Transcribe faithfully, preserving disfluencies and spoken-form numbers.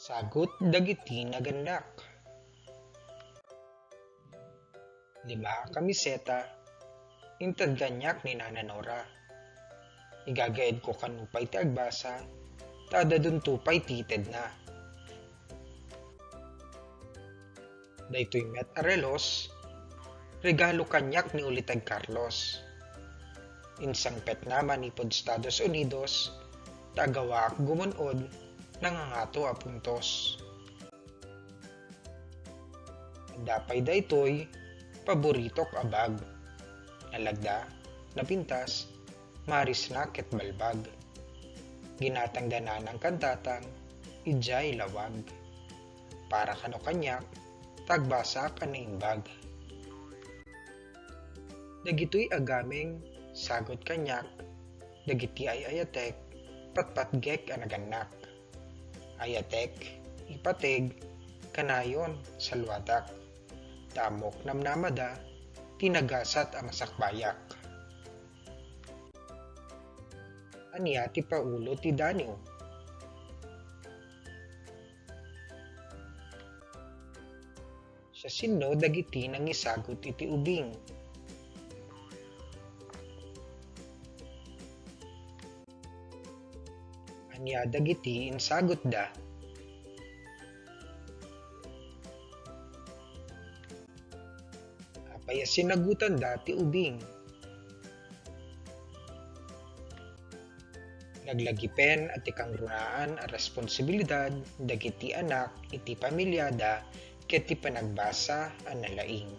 Sagut dagiti nagannak. Lima a kamiseta, inted kaniak ni Nana Nora. Igagaedko kano pay ti agbasa, ta adda dunto pay ti itedna. Daytoy met a relos, regalo kaniak ni Uliteg Carlos. Insangpetna manipud Estados Unidos, ta agawaak gumun-od nangangato a puntos. Adda pay daytoy, paboritok a bag. Nalagda, napintas, marisna ket balbag. Ginatangda nanang kantatang, idiay lawag. Para kano kaniak, ta agbasaak a naimbag. Dagitoy a gameng, sagut kaniak, dagiti ay-ayatek, patpatgek a nagannak. Ayatek, ipateg, kanayon, saluadak. Ta ammok namnamada, ti nagasat a masakbayak. Ania ti paulo ti daniw? Siasino dagiti nangisagut iti ubing? Ania dagiti insagutda? Apay a sinagutanda ti ubing? Naglagipen a ti kangrunaan a responsibilidad dagiti anak iti pamiliada ket ti panagbasa a nalaing.